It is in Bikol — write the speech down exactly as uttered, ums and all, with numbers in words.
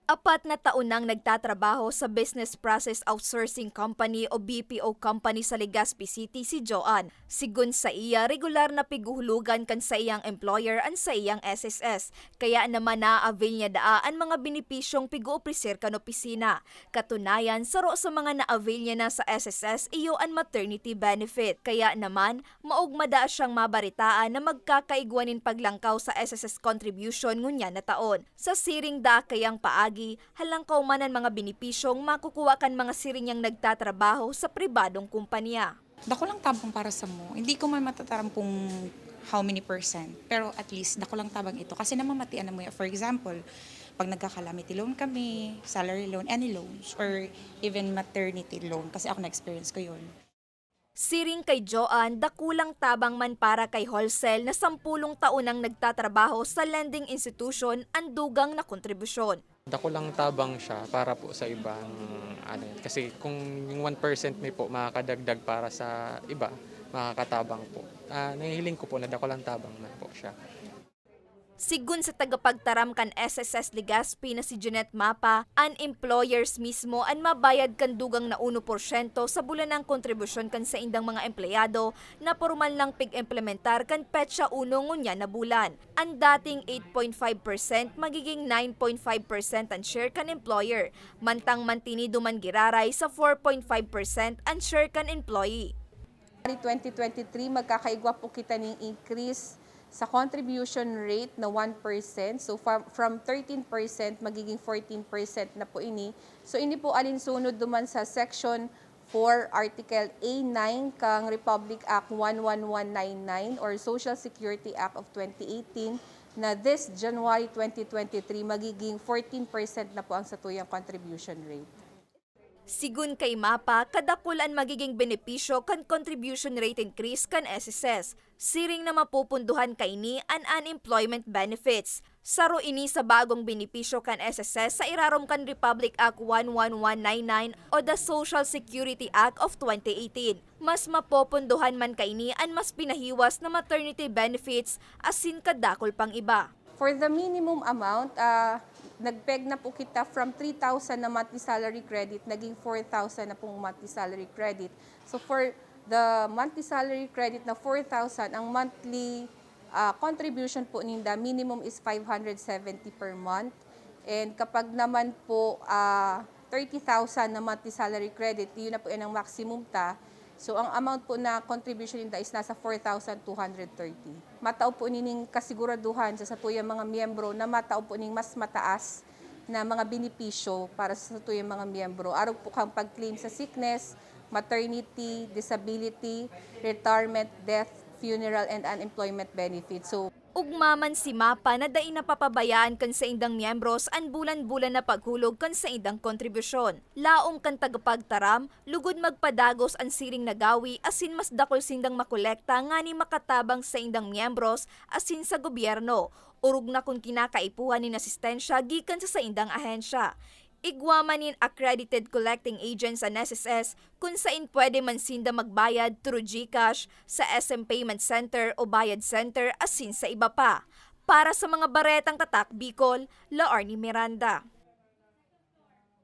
Apat na taon nang nagtatrabaho sa Business Process Outsourcing Company o B P O company sa Legazpi City si Joanne. Sigon saiya, regular na pighuhulugan kan saiyang employer an saiyang S S S, kaya naman naa-avail niya daa an mga benepisyong pig-oopreser kan opisina. Katunayan, saro sa mga na-avail niya na sa S S S iyo an maternity benefit. Kaya naman, maogma daa siyang mabaretaan na magkakaigwa nin paglangkaw sa S S S contribution ngunyan na taon. Sa siring daa kaiyang paagi, halangkaw man an mga benepisyong makukuha kan mga siring niyang nagtatrabaho sa pribadong kompanya. Dakulang tabang para samo. Hindi ko man matataram kung how many percent, pero at least dakulang tabang ito kasi namamatian na mo yan. For example, pag nagka-calamity loan kami, salary loan, any loans, or even maternity loan, kasi ako na-experience ko yun. Siring kay Joanne, dakulang tabang man para kay Holsel na sampulong taon nang nagtatrabaho sa lending institution an dugang na kontribusyon. Dakulang tabang siya para po sa ibang, ano, kasi kung yung one percent may po makakadagdag para sa iba, makakatabang po. Ah, nahihiling ko po na dakulang tabang man po siya. Sigon sa tagapagtaram kan S S S Legazpi na si Jeanette Mapa, an employers mismo an mabayad kan dugang na uno porsyento sa bulanang kontribusyon kan saindang mga empleyado na pormal nang pig-implementar kan petsa uno ngunyan na bulan. An dating eight point five percent magiging nine point five percent an share kan employer, mantang mantinido man giraray sa four point five percent an share kan employee. January twenty twenty-three, magkakaigwa po kita ning increase sa contribution rate na one percent. So, from, from thirteen percent, magiging fourteen percent na po ini. So, ini po alinsunod duman sa Section four, Article A nine kang Republic Act one one one nine nine or Social Security Act of twenty eighteen, na this January twenty twenty-three, magiging fourteen percent na po ang satuyang contribution rate. Sigon kay Mapa, kadakul an magiging benepisyo kan contribution rate increase kan S S S, siring na mapupundohan kaini an unemployment benefits. Saro ini sa bagong benepisyo kan S S S sa irarom kan Republic Act one one one nine nine o the Social Security Act of twenty eighteen. Mas mapopondohan man kaini an mas pinahiwas na maternity benefits asin kadakul pang iba. For the minimum amount, ah, nag-peg na po kita from three thousand na monthly salary credit, naging four thousand na pong monthly salary credit. So, for the monthly salary credit na four thousand, ang monthly, ah, contribution po ninda, minimum is five hundred seventy per month. And kapag naman po, ah, thirty thousand na monthly salary credit, yun na po yan ang maximum ta. So, ang amount po na contribution ninda is nasa four thousand two hundred thirty. Matao po nining kasiguraduhan sa satuyang mga miyembro na matao po ning mas mataas na mga benepisyo para sa satuyang mga miyembro. Arog po kang pag-claim sa sickness, maternity, disability, retirement, death, funeral, and unemployment benefits. So, Ugma man si Mapa na dai napapabayaan kan saindang miyembros an bulan-bulan na paghulog kan saindang kontribusyon. Laom kan tagapagtaram, lugod magpadagos an siring na gawi asin mas dakul sindang makolekta nganing makatabang sa saindang miyembros asin sa gobyerno, orog na kun kinakaipuhan nin asistensya gikan sa saindang ahensya. Igwa man nin accredited collecting agents an S S S kun saen pwede man sinda magbayad through GCash, sa S M Payment Center o Bayad Center asin sa iba pa. Para sa mga Baretang Tatak Bicol, Laarni Miranda.